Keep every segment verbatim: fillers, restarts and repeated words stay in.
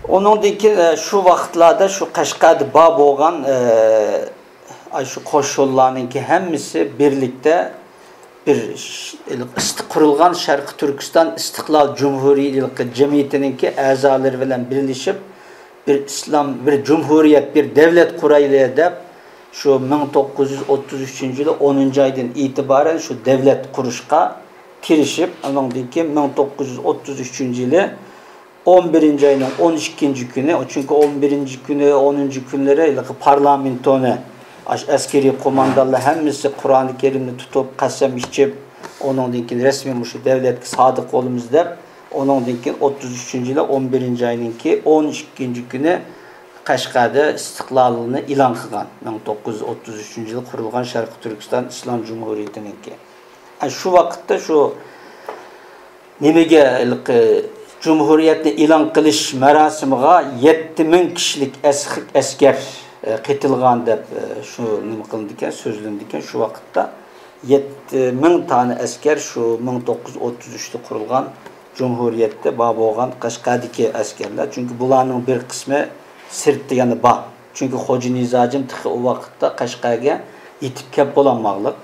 ئۇنىڭدىن كېيىن، ئە، شۇ ۋاقىتلاردا شۇ قەشقەردە بار بولغان، ئە، ئاي شۇ قوشۇنلارنىڭكى ھەممىسى بىرلىكتە بىر ش-، ئىست-، قۇرۇلغان شەرقىي تۈركىستان ئىستىقلال جۇمھۇرىيىتى جەمئىيىتىنىڭكى ئەزالىرى بىلەن بىرلىشىپ، بىر ئىسلام، بىر جۇمھۇرىيەت، بىر دەۋلەت قۇرايلى دەپ، شۇ مىڭ توققۇز يۈز ئوتتۇز ئۈچىنچى يىلى ئونىنچى ئايدىن ئېتىبارەن شۇ دەۋلەت قۇرۇشقا كىرىشىپ، ئۇنىڭدىن كېيىن مىڭ توققۇز يۈز ئوتتۇز ئۈچىنچى يىلى ئون بىرىنچى ئاينىڭ ئون ئىككىنچى كۈنى، چۈنكى ئون بىرىنچى كۈنى، ئونىنچى كۈنلىرى ھېلىقى پارلامېنتونى، ئاش-، ئەسكىرىي قوماندانلار ھەممىسى قۇرئانى كەرىمنى تۇتۇپ، قەسەم ئىچىپ، ئۇنىڭدىن كېيىن رەسمىي مۇشۇ دەۋلەتكە سادىق بولىمىز دەپ، ئۇنىڭدىن كېيىن ئوتتۇز ئۈچىنچى يىلى ئون بىرىنچى ئاينىڭكى ئون ئىككىنچى كۈنى قەشقەردە ئىستىقلالىنى ئېلان قىلغان، مىڭ توققۇز يۈز ئوتتۇز ئۈچىنچى يىلى قۇرۇلغان شەرقىي تۈركىستان ئىسلام جۇمھۇرىيىتىنىڭكى. ئە، شۇ ۋاقىتتا شۇ نېمىگە، ھېلىقى جۇمھۇرىيەتنى ئېلان قىلىش مۇراسىمىغا يەتتە مىڭ كىشىلىك ئەس-، ئەسكەر، ئە، قېتىلغان دەپ، ئە، شۇ نېمە قىلىنىدىكەن، سۆزلىنىدىكەن. شۇ ۋاقىتتا يەتتە مىڭ تانە ئەسكەر شۇ مىڭ توققۇز يۈز ئوتتۇز ئۈچتە قۇرۇلغان جۇمھۇرىيەتتە بار بولغان قەشقەردىكى ئەسكەرلەر. چۈنكى بۇلارنىڭ بىر قىسمى سىرتتا يەنە بار. چۈنكى خوجا نىزاجىم تېخى ئۇ ۋاقىتتا قەشقەرگە يېتىپ كەپ بولالماغلىق.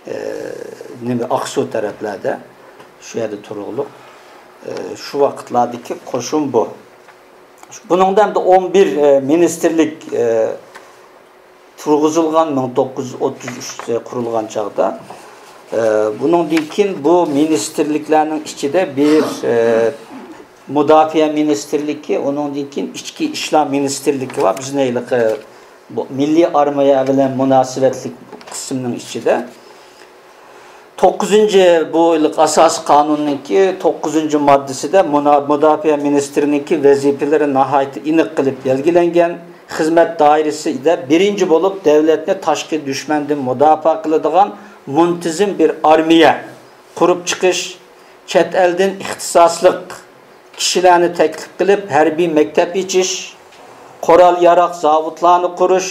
ئە، نېمە، ئاقسۇ تەرەپلەردە، شۇ يەردە تۇرغۇلۇق. ئە، شۇ ۋاقىتلاردىكى قوشۇن بۇ. بۇنىڭدا ئەمدى ئون بىر، ئە، مىنىستىرلىك، ئە، تۇرغۇزۇلغان، مىڭ توققۇز يۈز ئوتتۇز ئۈچتە قۇرۇلغان چاغدا. ئە، بۇنىڭدىن كېيىن بۇ مىنىستىرلىكلەرنىڭ ئىچىدە بىر، ئە، مۇداپىئە مىنىستىرلىكى، ئۇنىڭدىن كېيىن ئىچكى ئىشلار مىنىستىرلىكى بار. بىزنى ھېلىقى بۇ مىللىي ئارمىيە بىلەن مۇناسىۋەتلىك قىسىمنىڭ ئىچىدە. توققۇزىنچى، بۇ ئاساسىي قانۇننىڭكى توققۇزىنچى ماددىسىدە مۇنا-، مۇداپىئە مىنىستىرىنىڭكى ۋەزىپىلىرى ناھايىتى ئېنىق قىلىپ بەلگىلەنگەن. خىزمەت دائىرىسىدە بىرىنچى بولۇپ دەۋلەتنى تاشقى دۈشمەندىن مۇداپىئە قىلىدىغان مۇنتىزىم بىر ئارمىيە قۇرۇپ چىقىش، چەت ئەلدىن ئىختىساسلىق كىشىلەرنى تەكلىپ قىلىپ، ھەربىي مەكتەپ ئېچىش، قورال-ياراغ زاۋۇتلارنى قۇرۇش،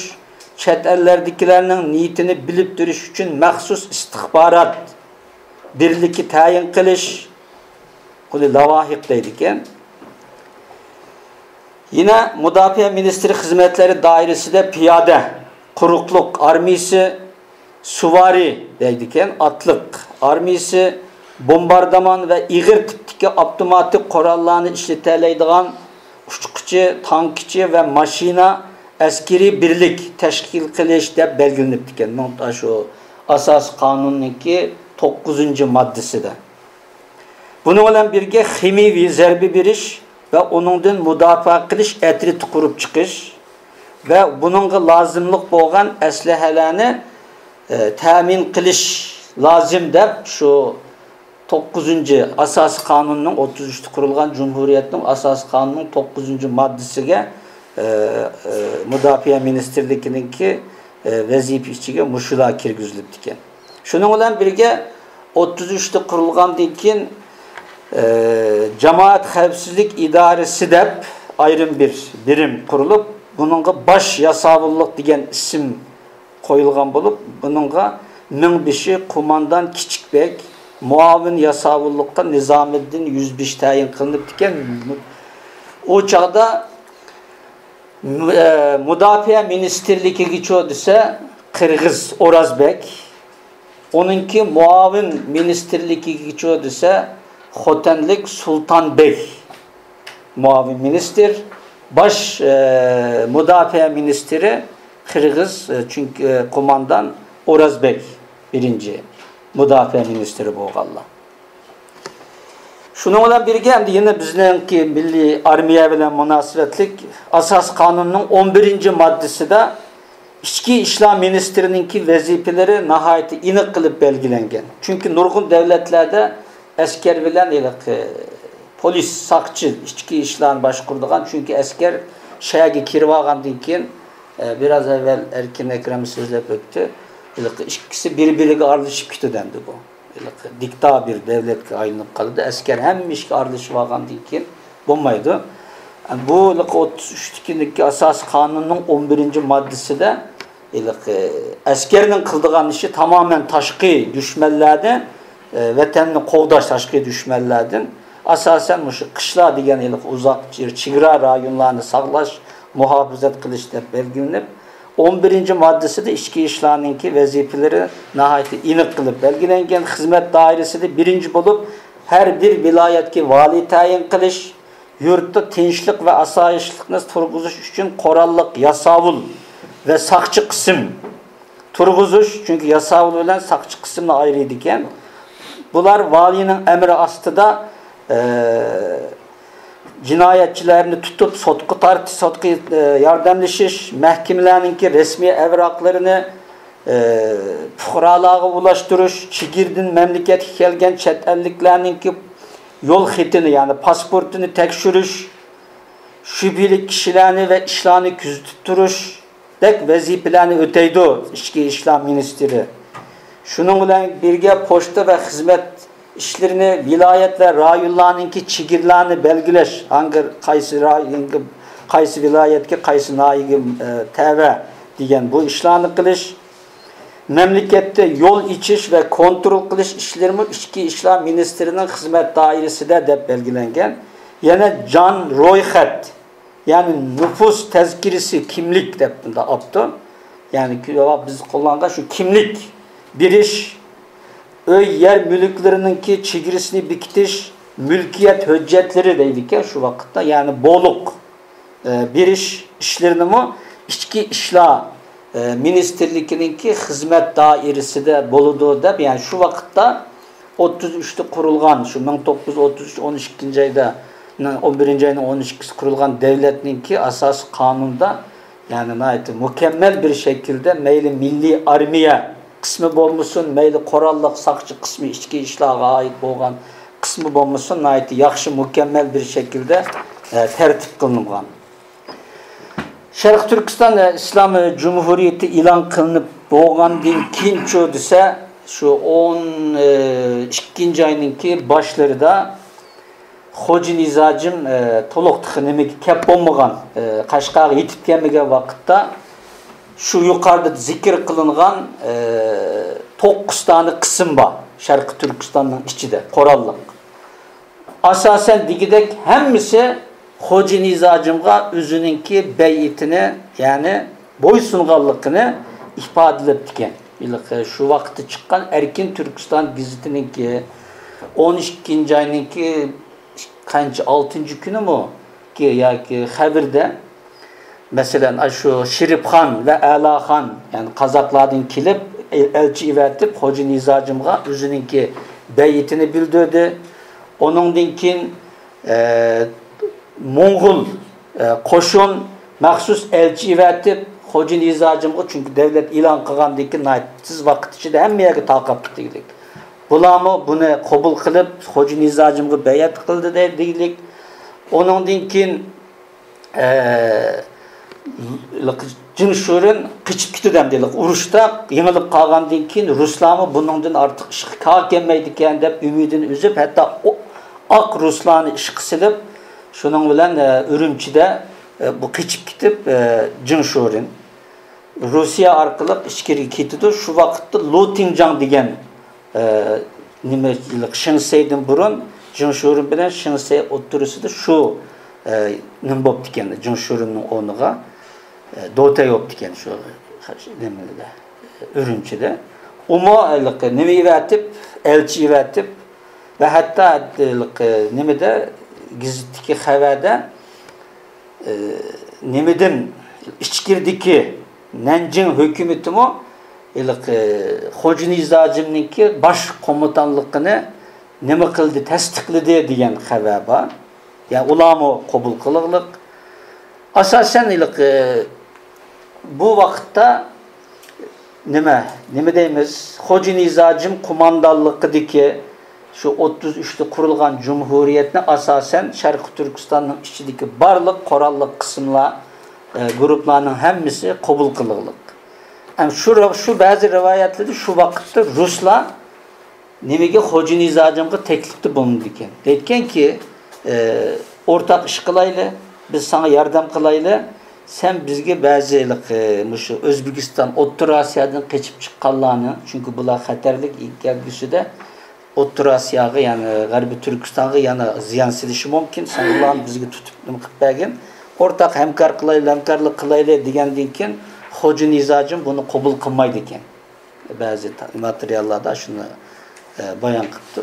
چەت ئەللەردىكىلەرنىڭ نىيىتىنى بىلىپ تۇرۇش ئۈچۈن مەخسۇس ئىستىخبارات بىرلىكى تەيىن قىلىش، بۇنى لاۋاھىق دەيدىكەن. يەنە مۇداپىئە مىنىستىرى خىزمەتلىرى دائىرىسىدە پىيادە، قۇرۇقلۇق ئارمىيىسى، سۇۋارى دەيدىكەن، ئاتلىق ئارمىيىسى، بومباردىمان ۋە ئېغىر تىپتىكى ئاپتوماتىك قوراللارنى ئىشلىتەلەيدىغان ئۇچقۇچى، تانكىچى ۋە ماشىنا ئەسكىرىي بىرلىك تەشكىل قىلىش دەپ بەلگىلىنىپتىكەن. مىڭ-، شۇ ئاساسىي قانۇننىڭكى توققۇزىنچى ماددىسىدا. بۇنىڭ بىلەن بىرگە خىمىيىۋى زەربە بېرىش ۋە ئۇنىڭدىن مۇداپىئە قىلىش ئەترىتى قۇرۇپ چىقىش ۋە بۇنىڭغا لازىملىق بولغان ئەسلىھەلەرنى، ئە، تەمىن قىلىش لازىم دەپ، شۇ توققۇزىنچى ئاساسىي قانۇننىڭ، ئوتتۇز ئۈچتە قۇرۇلغان جۇمھۇرىيەتنىڭ ئاساسىي قانۇنىنىڭ توققۇزىنچى ماددىسىگە، ئە، ئە، مۇداپىئە مىنىستىرلىكىنىڭكى، ئە، ۋەزىپە ئىچىگە مۇشۇلار كىرگۈزۈلۈپتىكەن. شۇنىڭ بىلەن بىرگە، ئوتتۇز ئۈچتە قۇرۇلغاندىن كېيىن، ئە، جامائەت خەۋپسىزلىك ئىدارىسى دەپ ئايرىم بىر بىرىم قۇرۇلۇپ، بۇنىڭغا باش ياساۋۇللۇق دېگەن ئىسىم قويۇلغان بولۇپ، بۇنىڭغا مىڭبېشى قوماندان كىچىك بەگ، مۇئاۋىن ياساۋۇللۇققا نىزامىددىن يۈزبېشى تەيىن قىلىنىپتىكەن. ئۇ چاغدا مۇ-، ئە، مۇداپىئە مىنىستىرلىكىگىچۇ دېسە، قىرغىز ئورازبەگ، ئۇنىڭكى مۇئاۋىن مىنىستىرلىكىگىچۇ دېسە، خوتەنلىك سۇلتانبەگ. مۇئاۋىن مىنىستىر، باش، ئە، مۇداپىئە مىنىستىرى قىرغىز، ئە، چۈنكى، ئە، قوماندان ئورازبەگ بىرىنچى مۇداپىئە مىنىستىرى بولغانلار. شۇنىڭ بىلەن بىرگە، ئەمدى يەنە بىزنىڭكى مىللىي ئارمىيە بىلەن مۇناسىۋەتلىك ئاساسىي قانۇننىڭ ئون بىرىنچى ماددىسىدا ئىچكى ئىشلار مىنىستىرىنىڭكى ۋەزىپىلىرى ناھايىتى ئېنىق قىلىپ بەلگىلەنگەن. چۈنكى نۇرغۇن دۆلەتلەردە ئەسكەر بىلەن ھېلىقى پولىس، ساقچى ئىچكى ئىشلارنى باشقۇرىدىغان، چۈنكى ئەسكەر شەھەرگە كىرىۋالغاندىن كېيىن، ئە، بىراز ئەۋۋەل ئەركىن ئەكرەم سۆزلەپ ئۆتتى، ھېلىقى ئىككىسى بىر-بىرىگە ئارىلىشىپ كېتىدۇ ئەمدى بۇ. ھېلىقى دىكتاتور بىر دۆلەتكە ئايلىنىپ قالىدۇ. ئەسكەر ھەممە ئىشكە ئارىلىشىۋالغاندىن كېيىن بولمايدۇ. بۇ ھېلىقى ئوتتۇز ئۈچتىكى ئاساسىي قانۇننىڭ ئون بىرىنچى ماددىسىدە ھېلىقى ئەسكەرنىڭ قىلىدىغان ئىشى تامامەن تاشقى دۈشمەنلەردىن، ئە، ۋەتەننى قوغداش تاشقى دۈشمەنلەردىن، ئاساسەن مۇشۇ قىشلا دېگەن ھېلىقى ئۇزاق چېگرا رايونلارنى ساقلاش، مۇھاپىزەت قىلىش دەپ بەلگىلىنىپ، ئون بىرىنچى ماددىسىدە ئىچكى ئىشلارنىڭكى ۋەزىپىلىرى ناھايىتى ئېنىق قىلىپ بەلگىلەنگەن. خىزمەت دائىرىسىدە بىرىنچى بولۇپ، ھەر بىر ۋىلايەتكە ۋالىي تەيىن قىلىش، يۇرتتا تىنچلىق ۋە ئاسايىشلىقنى تۇرغۇزۇش ئۈچۈن قوراللىق ياساۋۇل ۋە ساقچى قىسىم تۇرغۇزۇش، چۈنكى ياساۋۇل بىلەن ساقچى قىسىمنى ئايرىيدىكەن. بۇلار ۋالىينىڭ ئەمرى ئاستىدا، ئە، جىنايەتچىلەرنى تۇتۇپ، سوتقا تارتىش، سوتقا، ئە، ياردەملىشىش، مەھكىمىلەرنىڭكى رەسمىي ئەۋراقلىرىنى، ئە، پۇقرالارغا ئۇلاشتۇرۇش، چېگرىدىن مەملىكەتكە كەلگەن چەت ئەللىكلەرنىڭكى يول خېتىنى، يەنى پاسپورتىنى تەكشۈرۈش، شۈبھىلىك كىشىلەرنى ۋە ئىشلارنى كۆزىتىپ تۇرۇشتەك ۋەزىپىلەرنى ئۆتەيدۇ ئىچكى ئىشلار مىنىستىرى. شۇنىڭ بىلەن بىرگە، پوچتا ۋە خىزمەت ئىشلىرىنى ۋىلايەت ۋە رايونلارنىڭكى چېگرىلارنى بەلگىلەش، ھاڭگى قايسى رايونغا، قايسى ۋىلايەتكە، قايسى ناھىيەگە، ئە، تەۋە دېگەن بۇ ئىشلارنى قىلىش، مەملىكەتتە يول ئېچىش ۋە كونترول قىلىش ئىشلىرىمۇ ئىچكى ئىشلار مىنىستىرىنىڭ خىزمەت دائىرىسىدە دەپ بەلگىلەنگەن. يەنە جان رويخەت، يەنى نوپۇس تەزكىرىسى، كىملىك دەپ بۇنداق ئاپتۇ. يەنى كى-، بىز قوللانغان شۇ كىملىك بېرىش، ئۆي، يەر مۈلۈكلىرىنىڭكى چېگرىسىنى بېكىتىش، مۈلكىيەت ھۆججەتلىرى دەيدىكەن شۇ ۋاقىتتا، يەنى بولۇق، ئە، بېرىش ئىشلىرىنىمۇ ئىچكى ئىشلار، ئە، مىنىستىرلىكىنىڭكى خىزمەت دائىرىسىدە بولىدۇ دەپ، يەنى شۇ ۋاقىتتا ئوتتۇز ئۈچتە قۇرۇلغان، شۇ مىڭ توققۇز يۈز ئوتتۇز ئۈچ ئون ئىككىنچى ئايدا، ئون بىرىنچى ئاينىڭ ئون ئىككىسى قۇرۇلغان دەۋلەتنىڭكى ئاساسىي قانۇنىدا، يەنى ناھايىتى مۇكەممەل بىر شەكىلدە مەيلى مىللىي ئارمىيە قىسمى بولمىسۇن، مەيلى قوراللىق ساقچى قىسمى، ئىچكى ئىشلارغا ئائىت بولغان قىسمى بولمىسۇن، ناھايىتى ياخشى، مۇكەممەل بىر شەكىلدە، ئە، تەرتىپ قىلىنغان. شەرقىي تۈركىستان، ئە، ئىسلام، ئە، جۇمھۇرىيىتى ئېلان قىلىنىپ بولغاندىن كېيىنچۇ دېسە، شۇ ئون ئىككىنچى ئاينىڭكى باشلىرىدا خوجا نىزاجىم، ئە، تولۇق تېخى نېمىگە كەپ بولمىغان، ئە، قەشقەرگە يېتىپ كەلمىگەن ۋاقىتتا شۇ يۇقىرىدا زىكىر قىلىنغان، ئە، توققۇز دانە قىسىم بار شەرقىي تۈركىستاننىڭ ئىچىدە قوراللىق. ئاساسەن دېگۈدەك ھەممىسى خوجا نىزاجىمغا ئۆزىنىڭكى بەيئىتىنى، يەنى بويسۇنغانلىقىنى ئىپادىلەپتىكەن. ھېلىقى شۇ ۋاقىتتا چىققان ئەركىن تۈركىستان گېزىتىنىڭكى ئون ئىككىنچى ئاينىڭكى قانچە، ئالتىنچى كۈنىمۇ ياكى خەۋىرىدە، مەسىلەن، ئاشۇ شېرىپخان ۋە ئەلاخان، يەنى قازاقلاردىن كېلىپ، ئەلچى ئېۋەتىپ، خوجا نىزاجىمغا ئۆزىنىڭكى بەيئىتىنى بىلدۈردى. ئۇنىڭدىن كېيىن، ئە، موڭغۇل، ئە، قوشۇن مەخسۇس ئەلچى ئېۋەتىپ، خوجا نىزاجىمغا، چۈنكى دەۋلەت ئېلان قىلغاندىن كېيىن ناھايىتى تېز ۋاقىت ئىچىدە ھەممە يەرگە تارقاپ كېتىگلىك. بۇلارمۇ بۇنى قوبۇل قىلىپ، خوجا نىزاجىمغا بەيئەت قىلدى دەيدىگلىك. ئۇنىڭدىن كېيىن، ئە، جىڭ شۇرېن قېچىپ كېتىدۇ ئەمدى. ئۇرۇشتا يېڭىلىپ قالغاندىن كېيىن، رۇسلارمۇ بۇنىڭدىن ئارتۇق ئىشقا كار كەلمەيدىكەن دەپ ئۈمىدىنى ئۈزۈپ، ھەتتا ئو-، ئاق رۇسلارنى ئىشقا سېلىپ، شۇنىڭ بىلەن، ئە، ئۈرۈمچىدە، ئە، بۇ قېچىپ كېتىپ، ئە، جىڭ شۇرېن رۇسىيە ئارقىلىق ئىچكىرىگە كېتىدۇ. شۇ ۋاقىتتا لۇ تىڭجاڭ دېگەن، ئە، نېمە، شېڭ سەيدىن بۇرۇن جىڭ شۇرېن بىلەن شېڭ سەي ئوتتۇرىسىدا شۇ، ئە، نېمە بوپتىكەن، جىڭ شۇرېننىڭ ئورنىغا، ئە، دوتەي بوپتىكەن شۇ نېمىدە، ئۈرۈمچىدە. ئۇمۇ ھېلىقى نېمە ئېۋەتىپ، ئەلچى ئېۋەتىپ ۋە ھەتتا ھېلىقى نېمىدە، گېزىتتىكى خەۋەردە، ئى، نېمىدىن، ئىچكىرىدىكى نەنجىڭ ھۆكۈمىتىمۇ ھېلىقى خوجا نىزاجىمنىڭكى باش قومۇتانلىقىنى نېمە قىلدى، تەستىقلىدى دېگەن خەۋەر بار. يەنى ئۇلارمۇ قوبۇل قىلىغلىق. ئاساسەن ھېلىقى بۇ ۋاقىتتا نېمە، نېمە دەيمىز، خوجا نىزاجىم قوماندانلىقىدىكى شۇ ئوتتۇز ئۈچتە قۇرۇلغان جۇمھۇرىيەتنى ئاساسەن شەرقىي تۈركىستاننىڭ ئىچىدىكى بارلىق قوراللىق قىسىملار، ئە، گۇرۇپپىلارنىڭ ھەممىسى قوبۇل قىلغلىق. ھەم شۇ رىۋ-، شۇ بەزى رىۋايەتلەردە شۇ ۋاقىتتا رۇسلار نېمىگە خوجا نىزاجىمغا تەكلىپتە بولۇنىدىكەن. دەيدىكەنكى، ئە، ئورتاق ئىش قىلايلى، بىز ساڭا ياردەم قىلايلى، سەن بىزگە بەزى ھېلىقى مۇشۇ ئۆزبېكىستان، ئوتتۇرا ئاسىيادىن قېچىپ چىققانلارنى، چۈنكى بۇلار خەتەرلىك، كەلگۈسىدە ئوتتۇرا ئاسىياغا، يەنى غەربىي تۈركىستانغا يەنە زىيان سېلىشى مۇمكىن. سەن ئۇلارنى بىزگە تۇتۇپ نېمە قىلىپ بەرگىن. ئورتاق ھەمكار قىلايلى، ھەمكارلىق قىلايلى دېگەندىن كېيىن، خوجا نىزاجىم بۇنى قوبۇل قىلمايدىكەن. بەزى تا-، ماتېرىياللاردا شۇنى، ئە، بايان قىپتۇ.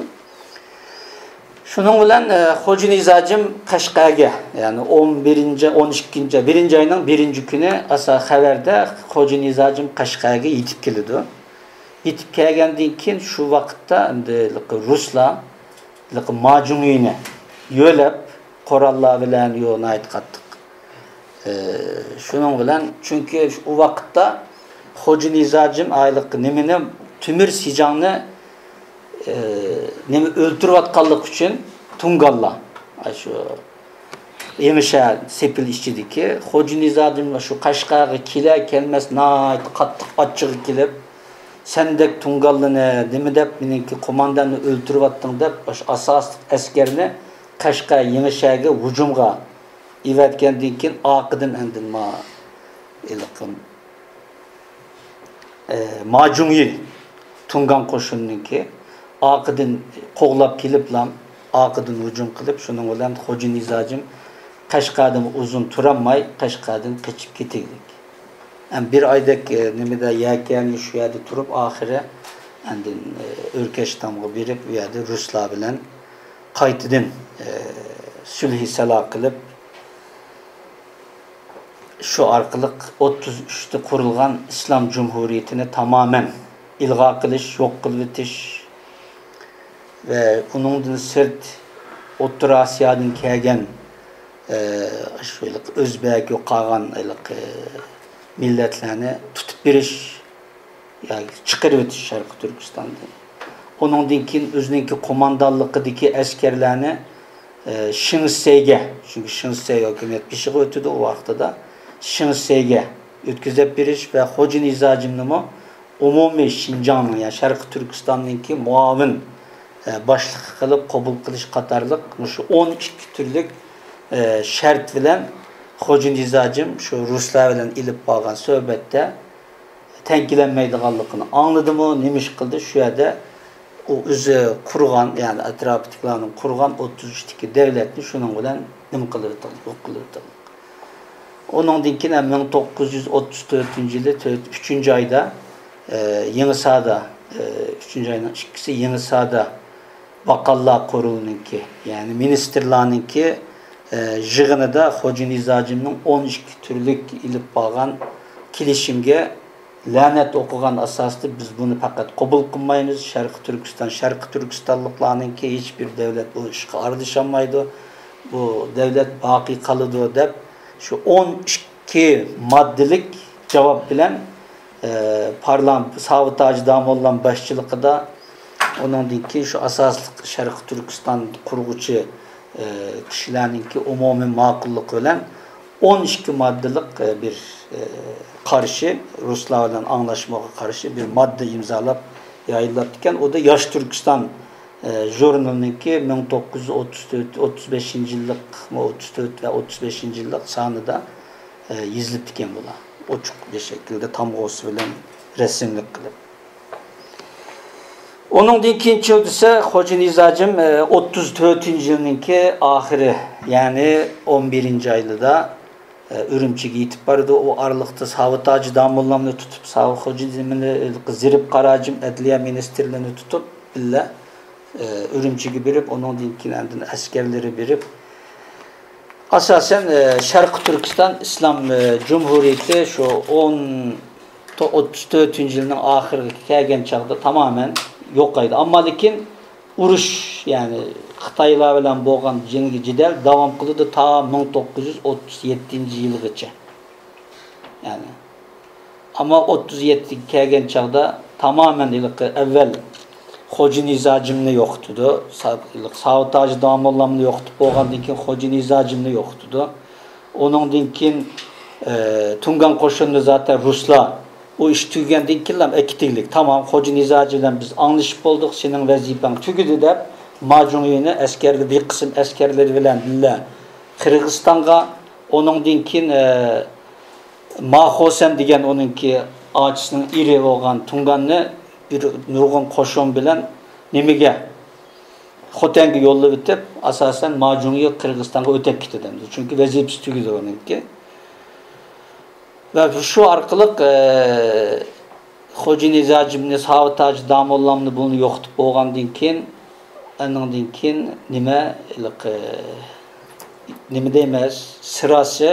شۇنىڭ بىلەن، ئە، خوجا نىزاجىم قەشقەرگە، يەنى ئون بىرىنچى، ئون ئىككىنچى، بىرىنچى ئاينىڭ بىرىنچى كۈنى ئاسا خەۋەردە خوجا نىزاجىم قەشقەرگە يېتىپ كېلىدۇ. يېتىپ كەلگەندىن كېيىن شۇ ۋاقىتتا ئەمدى رۇسلار ماجۇڭيىنى يۆلەپ، قوراللار بىلەن يو ناھايىتى قاتتىق. ئى، شۇنىڭ بىلەن، چۈنكى ئۇ ۋاقىتتا خوجا نىزاجىم ئايلىق نېمىنى، تۆمۈر سىجاڭنى، ئى، نېمە ئۆلتۈرۈۋاتقانلىقى ئۈچۈن تۇڭگانلار، ئاشۇ يېڭىشەھەر سېپىل ئىچىدىكى خوجا نىزاجىم شۇ قەشقەرگە كېلەر كەلمەس ناھايىتى قاتتىق ئاچچىقى كېلىپ، سەندەك تۇڭگانلىنى نېمە دەپ، مېنىڭكى قومانداننى ئۆلتۈرۈۋەتتىڭ دەپ، ئاشۇ ئاساسلىق ئەسكەرنى قەشقەر يېڭىشەھەرگە ھۇجۇمغا ئېۋەتكەندىن كېيىن، ئارقىدىن ئاندىن ما-، ھېلىقى، ئە، ماجۇڭيى تۇڭگان قوشۇننىڭكى ئارقىدىن قوغلاپ كېلىپلا، ئارقىدىن ھۇجۇم قىلىپ، شۇنىڭ بىلەن خوجا نىزاجىم قەشقەردىن ئۇزۇن تۇرالماي، قەشقەردىن قېچىپ كېتىگلىك. ھەم بىر ئايدەك، ئە، نېمىدە، يەكەنى شۇ يەردە تۇرۇپ، ئاخىرى ئاندىن، ئە، ئۆركەشتامغا بېرىپ، ئۇ يەردە رۇسلار بىلەن قايتىدىن، ئە، سۈلھى سالا قىلىپ، شۇ ئارقىلىق ئوتتۇز ئۈچتە قۇرۇلغان ئىسلام جۇمھۇرىيىتىنى تامامەن ئىلغار قىلىش، يوق قىلىۋېتىش ۋە ئۇنىڭدىن سىرت ئوتتۇرا ئاسىيادىن كەلگەن، ئە، شۇ ھېلىقى ئۆزبەك، يوقالغان ھېلىقى مىللەتلەرنى تۇتۇپ بېرىش، ياكى چىقىرىۋېتىش شەرقىي تۈركىستاندىن. ئۇنىڭدىن كېيىن ئۆزىنىڭكى قوماندانلىقىدىكى ئەسكەرلەرنى، ئە، شىڭسەيگە، چۈنكى شىڭسەي ھۆكۈمەت بېشىغا ئۆتىدۇ ئۇ ۋاقتىدا، شىڭسەيگە ئۆتكۈزۈپ بېرىش ۋە خوجا نىزاجىمنىمۇ ئومۇمىي شىنجاڭنىڭ، يەنى شەرقىي تۈركىستاننىڭكى مۇئاۋىن، ئە، باشلىقى قىلىپ قوبۇل قىلىش قاتارلىق مۇشۇ ئون ئىككى تۈرلۈك، ئە، شەرت بىلەن خوجا نىزاجىم شۇ رۇسلار بىلەن ئېلىپ بارغان سۆھبەتتە تەڭ كېلەلمەيدىغانلىقىنى ئاڭلىدىمۇ، نېمە ئىش قىلدى؟ شۇ يەردە ئۇ ئۆزى قۇرغان، يەنى ئەتراپىدىكىلەرنىڭ قۇرغان ئوتتۇز ئۈچتىكى دەۋلەتنى شۇنىڭ بىلەن نېمە قىلىۋېتىڭ، يوق قىلىۋېتىڭ. ئۇنىڭدىن كېيىن ھەم مىڭ توققۇز يۈز ئوتتۇز تۆتىنچى يىلى تۆت، ئۈچىنچى ئايدا، ئە، يېڭىسادا، ئە، ئۈچىنچى ئاينىڭ ئىككىسى يېڭىسادا باققانلار قورۇلىنىڭكى، يەنى مىنىستىرلارنىڭكى، ئە، يىغىنىدا خوجا نىزاجىمنىڭ ئون ئىككى تۈرلۈك ئېلىپ بارغان كېلىشىمگە لەنەت ئوقۇغان ئاساسىدا، بىز بۇنى پەقەت قوبۇل قىلمايمىز، شەرقىي تۈركىستان شەرقىي تۈركىستانلىقلارنىڭكى، ھېچبىر دەۋلەت بۇ ئىشقا ئارىلىشالمايدۇ، بۇ دەۋلەت باقىي قالىدۇ، دەپ شۇ ئون ئىككى ماددىلىك جاۋاب بىلەن، ئە، پارلام-، ساۋۇت ھاجى داموللام باشچىلىقىدا، ئۇنىڭدىن كېيىن شۇ ئاساسلىق شەرقىي تۈركىستان قۇرغۇچى، ئە، كىشىلەرنىڭكى ئومۇمىي ماقۇللۇقى بىلەن ئون ئىككى ماددىلىق، ئە، بىر، ئە، قارشى، رۇسلار بىلەن ئاڭلاشمىغا قارشى بىر ماددا ئىمزالاپ يايلاپتىكەن. ئۇ دا ياش تۈركىستان، ئە، ژۇرنىلىنىڭكى مىڭ توققۇز يۈز ئوتتۇز تۆت، ئوتتۇز بەشىنچى يىللىق، ئوتتۇز تۆت ۋە ئوتتۇز بەشىنچى يىللىق سانىدا، ئە، يېزىلىپتىكەن بۇلار. ئوچۇق بىر شەكىلدە تامغىسى بىلەن رەسىملىك قىلىپ. ئۇنىڭدىن كېيىنچە دېسە، خوجا نىزاجىم، ئە، ئوتتۇز تۆتىنچى يىلنىڭكى ئاخىرى، يەنى ئون بىرىنچى ئايلىدا، ئە، ئۈرۈمچىگە يېتىپ بارىدۇ. ئۇ ئارىلىقتا ساۋۇت ھاجى داموللامنى تۇتۇپ، ساۋۇت خوجا نېمىنى، زېرىپ قاراجىم ئەدلىيە مىنىستىرلىرىنى تۇتۇپ، بىللە، ئە، ئۈرۈمچىگە بېرىپ، ئۇنىڭدىن كېيىن ئاندىن ئەسكەرلىرى بېرىپ، ئاساسەن، ئە، شەرقىي تۈركىستان ئىسلام، ئە، جۇمھۇرىيىتى شۇ ئون، ئوتتۇز تۆتىنچى يىلنىڭ ئاخىرىغا كەلگەن چاغدا تامامەن يوقايدۇ. ئەمما لېكىن ئۇرۇش، يەنى خىتايلار بىلەن بولغان جەڭگى جېدەل داۋام قىلىدۇ تا مىڭ توققۇز يۈز ئوتتۇز يەتتىنچى يىلغىچە. يەنى، ئەمما ئوتتۇز يەتتىگە كەلگەن چاغدا تامامەن ھېلىقى ئەۋۋەل خوجا نىزاجىمنى يوقىتىدۇ. سا-، ھېلىقى ساۋۇت ھاجى داموللامنى يوقىتىپ بولغاندىن كېيىن خوجا نىزاجىمنى يوقىتىدۇ. ئۇنىڭدىن كېيىن، ئە، تۇڭگان قوشۇنىنى زاتەن رۇسلار ئۇ ئىش تۈگىگەندىن كېيىنلا ئەكېتىگلىك، تامام، خوجا نىزاجى بىلەن بىز ئاڭلىشىپ بولدۇق، سېنىڭ ۋەزىپەڭ تۈگىدى، دەپ، ماجۇڭيىنى ئەسكەرلىرى، بىر قىسىم ئەسكەرلىرى بىلەن بىللە قىرغىزىستانغا، ئۇنىڭدىن كېيىن، ئە، ما خوسەن دېگەن ئۇنىڭكى ئاچىسىنىڭ ئېرى بولغان تۇڭگاننى بىر نۇرغۇن قوشۇن بىلەن نېمىگە، خوتەنگە يوللىۋېتىپ، ئاساسەن، ماجۇڭيى قىرغىزىستانغا ئۆتەپ كېتىدۇ ئەمدى. چۈنكى ۋەزىپىسى تۈگىدى ئۇنىڭكى. ۋە شۇ ئارقىلىق، ئە، خوجا نىزاجىمنى، ساۋۇت ھاجى داموللامنى بۇنى يوقىتىپ بولغاندىن كېيىن، ئانىڭدىن كېيىن نېمە، ھېلىقى، نېمە دەيمىز، سىراسى،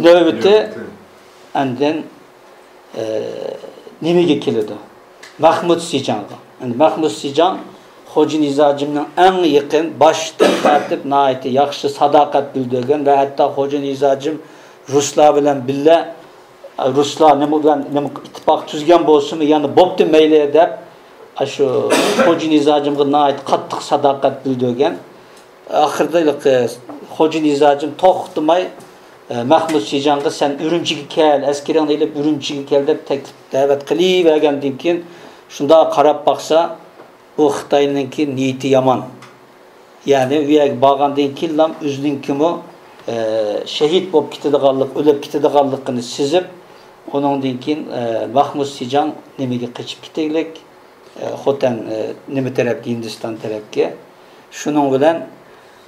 نۆۋىتى ئاندىن، ئە، نېمىگە كېلىدۇ؟ مەخمۇت سىجاڭغا. ئەمدى مەخمۇت سىجاڭ خوجا نىزاجىمنىڭ ئەڭ يېقىن، باشتىن تارتىپ ناھايىتى ياخشى ساداقەت بىلدۈرگەن ۋە ھەتتا خوجا نىزاجىم رۇسلار بىلەن بىللە، رۇسلار نېمە بىلەن نېمە ئىتتىپاق تۈزگەن بولسىمۇ، يەنە بوپتۇ مەيلى دەپ، ئاشۇ خوجا نىزاجىمغا ناھايىتى قاتتىق ساداقەت بىلدۈرگەن. ئاخىرىدا، ئە، خوجا نىزاجىم توختىماي، ئە، مەخمۇت سىجاڭغا، «سەن ئۈرۈمچىگە كەل، ئەسكىرىڭنى ئېلىپ ئۈرۈمچىگە كەل» دەپ تەكلىپ، دەۋەت قىلىۋەرگەندىن كېيىن، شۇنداق قاراپ باقسا، بۇ خىتاينىڭكى نىيىتى يامان. يەنى ئۇ يەرگە بارغاندىن كېيىنلا ئۆزىنىڭكىمۇ، ئە، شېھىت بولۇپ كېتىدىغانلىق، ئۆلۈپ كېتىدىغانلىقىنى سېزىپ، ئۇنىڭدىن كېيىن، ئە، مەخمۇت سىجاڭ نېمىگە قېچىپ كېتىگلىك، ئە، خوتەن، ئە، نېمە تەرەپكە، ھىندىستان تەرەپكە. شۇنىڭ بىلەن،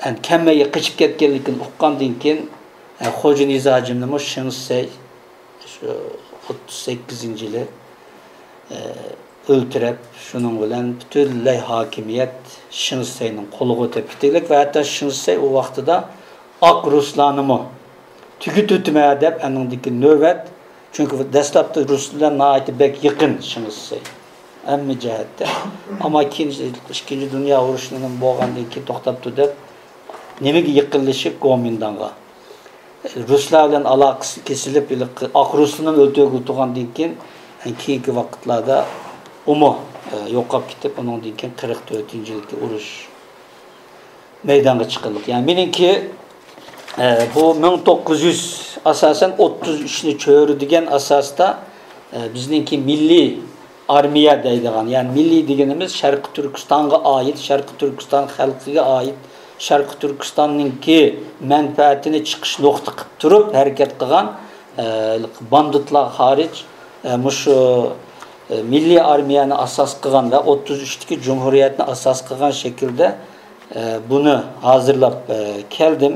ئە، كەنمەيگە قېچىپ كەتكەنلىكىنى ئۇققاندىن كېيىن، ئە، خوجا نىزاجىمنىمۇ شېڭ شىسەي شۇ ئوتتۇز سەككىزىنچى يىلى، ئە، ئۆلتۈرۈپ، شۇنىڭ بىلەن پۈتۈنلەي ھاكىمىيەت شېڭ شىسەينىڭ قولىغا ئۆتۈپ كېتىگلىك ۋە ھەتتا شېڭ شىسەي ئۇ ۋاقتىدا ئاق رۇسلارنىمۇ تۈگىتىۋېتىمەن دەپ، ئانىڭدىكى نۆۋەت، چۈنكى دەسلەپتە رۇس بىلەن ناھايىتى بەك يېقىن شېڭ شىسەي ھەممە جەھەتتە. ئەمما كېيىن ئىككىنچى دۇنيا ئۇرۇشى نېمە بولغاندىن كېيىن توختاپتۇ دەپ، نېمىگە يېقىنلىشىپ؟ گومىنداڭغا. رۇسلار بىلەن ئالاقىسى كېسىلىپ، ھېلىقى ئاق رۇسلىنى ئۆلتۈرگىلى تۇرغاندىن كېيىن، كېيىنكى ۋاقىتلاردا ئۇمۇ، ئە، يوقاپ كېتىپ، ئۇنىڭدىن كېيىن قىرىق تۆتىنچى يىلدىكى ئۇرۇش مەيدانغا چىقىلدى. يەنى مېنىڭكى، ئە، بۇ مىڭ توققۇز يۈز، ئاساسەن، ئوتتۇز ئۈچنى چۆرىدىگەن ئاساستا، ئە، بىزنىڭكى مىللىي ئارمىيە دەيدىغان، يەنى مىللىي دېگىنىمىز شەرقىي تۈركىستانغا ئائىت، شەرقىي تۈركىستان خەلقىگە ئائىت، شەرقىي تۈركىستاننىڭكى مەنپەئەتىنى چىقىش نۇقتا قىلىپ تۇرۇپ ھەرىكەت قىلغان، ئە، باندىتلار خارىج، ئە، مۇشۇ، ئە، مىللىي ئارمىيەنى ئاساس قىلغان ۋە ئوتتۇز ئۈچتىكى جۇمھۇرىيەتنى ئاساس قىلغان شەكىلدە، ئە، بۇنى ھازىرلاپ، ئە، كەلدىم.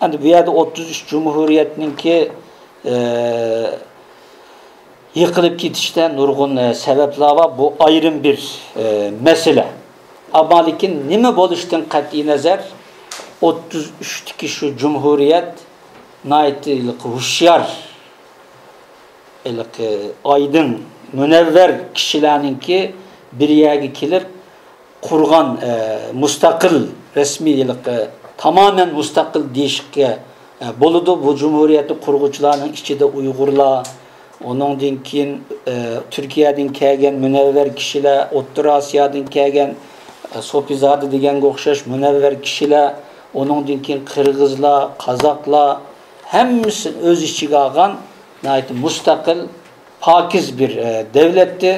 ئەمدى بۇ يەردە ئوتتۇز ئۈچ جۇمھۇرىيەتنىڭكى، ئە، يىقىلىپ كېتىشتە نۇرغۇن، ئە، سەۋەبلەر بار. بۇ ئايرىم بىر، ئە، مەسىلە. ئەمما لېكىن نېمە بولۇشىدىن قەتئىينەزەر، ئوتتۇز ئۈچتىكى شۇ جۇمھۇرىيەت ناھايىتى ھېلىقى ھوشيار، ھېلىقى ئايدىڭ، مۇنەۋۋەر كىشىلەرنىڭكى بىر يەرگە كېلىپ، قۇرغان، ئە، مۇستەقىل، رەسمىي ھېلىقى تامامەن مۇستەقىل دېيىشكە، ئە، بولىدۇ. بۇ جۇمھۇرىيەتنى قۇرغۇچىلارنىڭ ئىچىدە ئۇيغۇرلار، ئۇنىڭدىن كېيىن، ئە، تۈركىيەدىن كەلگەن مۇنەۋۋەر كىشىلەر، ئوتتۇرا ئاسىيادىن كەلگەن، ئە، سوپىزادە دېگەنگە ئوخشاش مۇنەۋۋەر كىشىلەر، ئۇنىڭدىن كېيىن قىرغىزلار، قازاقلار، ھەممىسىنى ئۆز ئىچىگە ئالغان ناھايىتى مۇستەقىل، پاكىز بىر، ئە، دەۋلەتتى.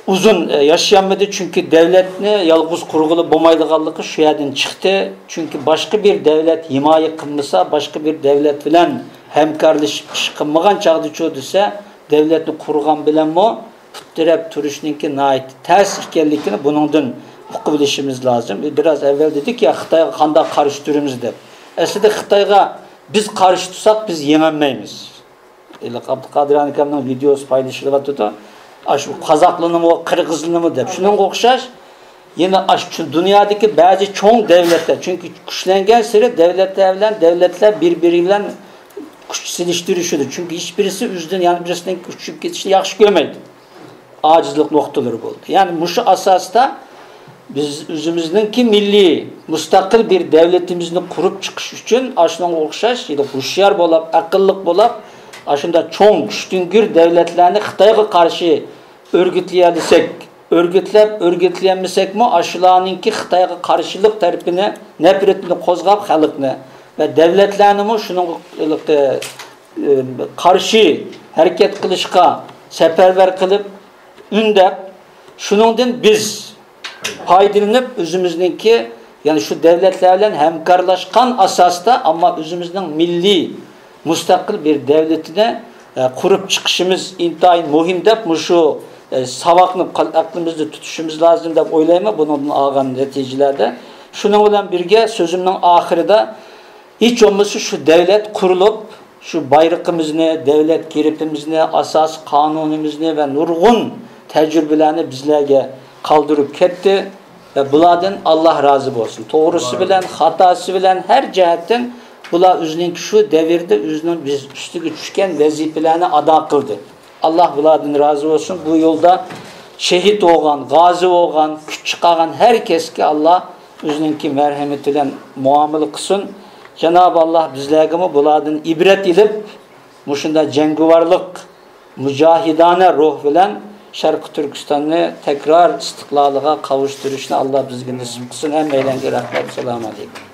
ئۇزۇن، ئە، ياشىيالمىدى، چۈنكى دەۋلەتنى يالغۇز قۇرغىلى بولمايدىغانلىقى شۇ يەردىن چىقتى. چۈنكى باشقا بىر دەۋلەت ھىمايە قىلمىسا، باشقا بىر دەۋلەت بىلەن ھەمكارلىشىپ ئىش قىلمىغان چاغدىچۇ دېسە، دەۋلەتنى قۇرغان بىلەنمۇ پۇت تىرەپ تۇرۇشنىڭكى ناھايىتى تەس ئىكەنلىكىنى بۇنىڭدىن ئۇقۇپ ئېلىشىمىز لازىم. بىراز ئەۋۋەل دېدۇق يا، خىتايغا قانداق قارشى تۇرىمىز دەپ. ئەسلىدە خىتايغا بىز قارشى تۇرساق، بىز يېڭەلمەيمىز. ھېلىقى ئابدۇقادىر ئاكامنىڭ ۋىدېئوسى پايلىشىلىۋاتىدۇ. ئاشۇ قازاقلىنىمۇ، قىرغىزلىنىمۇ دەپ. شۇنىڭغا ئوخشاش، يەنە ئاشۇ دۇنيادىكى بەزى چوڭ دەۋلەتلەر، چۈنكى كۈچلەنگەنسېرى دەۋلەتلەر بىلەن دەۋلەتلەر بىر-بىرى بىلەن كۈچ سېلىشتۇرۇشىدۇ. چۈنكى ھېچبىرسى ئۆزىدىن يەنە بىرسىنىڭ كۈچىيىپ كېتىشىنى ياخشى كۆرمەيدۇ. ئاجىزلىق نۇقتىلىرى بولدى. يەنى مۇشۇ ئاساستا بىز ئۆزىمىزنىڭكى مىللىي مۇستەقىل بىر دەۋلىتىمىزنى قۇرۇپ چىقىش ئۈچۈن ئاشۇنىڭغا ئوخشاش ھۇشيار بولۇپ، ئەقىللىق بولۇپ، ئاشۇنداق چوڭ، كۈچتۈڭگۈر دەۋلەتلەرنى خىتايغا قارشى ئۆرگۈتلىيەلىسەك، ئۆرگۈتلەپ، ئۆرگۈتلىيەلمىسەكمۇ، ئاشۇلارنىڭكى خىتايغا قارشىلىق تەرىپىنى، نەپرىتىنى قوزغاپ خەلقنى ۋە دەۋلەتلەرنىمۇ شۇنىڭغا، ئە، قارشى ھەرىكەت قىلىشقا سەپەرۋەر قىلىپ، ئۈندەپ، شۇنىڭدىن بىز پايدىلىنىپ، ئۆزىمىزنىڭكى، يەنى شۇ دەۋلەتلەر بىلەن ھەمكارلاشقان ئاساستا، ئەمما ئۆزىمىزنىڭ مىللىي مۇستەقىل بىر دەۋلىتىنى، ئە، قۇرۇپ چىقىشىمىز ئىنتايىن مۇھىم دەپ، مۇشۇ ئە، ساۋاقنى قەل-، ئەقلىمىزدە تۇتۇشىمىز لازىم دەپ ئويلايمەن، بۇنىڭدىن ئالغان نەتىجىلەردە. شۇنىڭ بىلەن بىرگە، سۆزۈمنىڭ ئاخىرىدا، ھېچ بولمىسا شۇ دەۋلەت قۇرۇلۇپ، شۇ بايرىقىمىزنى، دەۋلەت گېربىمىزنى، ئاساسىي قانۇنىمىزنى ۋە نۇرغۇن تەجرىبىلەرنى بىزلەرگە قالدۇرۇپ كەتتى. ۋە بۇلاردىن ئاللا رازى بولسۇن. توغرىسى بىلەن، خاتاسى بىلەن، ھەر جەھەتتىن بۇلار ئۆزىنىڭ شۇ دەۋردە ئۆزىنىڭ بىز ئۈستىگە چۈشكەن ۋەزىپىلەرنى ئادا قىلدى. ئاللا بۇلاردىن رازى بولسۇن. بۇ يولدا شېھىت بولغان، غازى بولغان، كۈچ چىقارغان ھەر كەسكە ئاللا ئۆزىنىڭكى مەرھەمىتى بىلەن مۇئامىلە قىلسۇن. جانابى ئاللا بىزلەرگىمۇ بۇلاردىن ئىبرەت ئېلىپ، مۇشۇنداق جەڭگىۋارلىق، مۇجاھىدانە روھ بىلەن شەرقىي تۈركىستاننى تەكرار ئىستىقلالىغا قاۋۇشتۇرۇشنى ئاللا بىزگە نېسىپ قىلسۇن. ھەممەيلەنگە رەھمەت. سالام ئەلەيكۇم.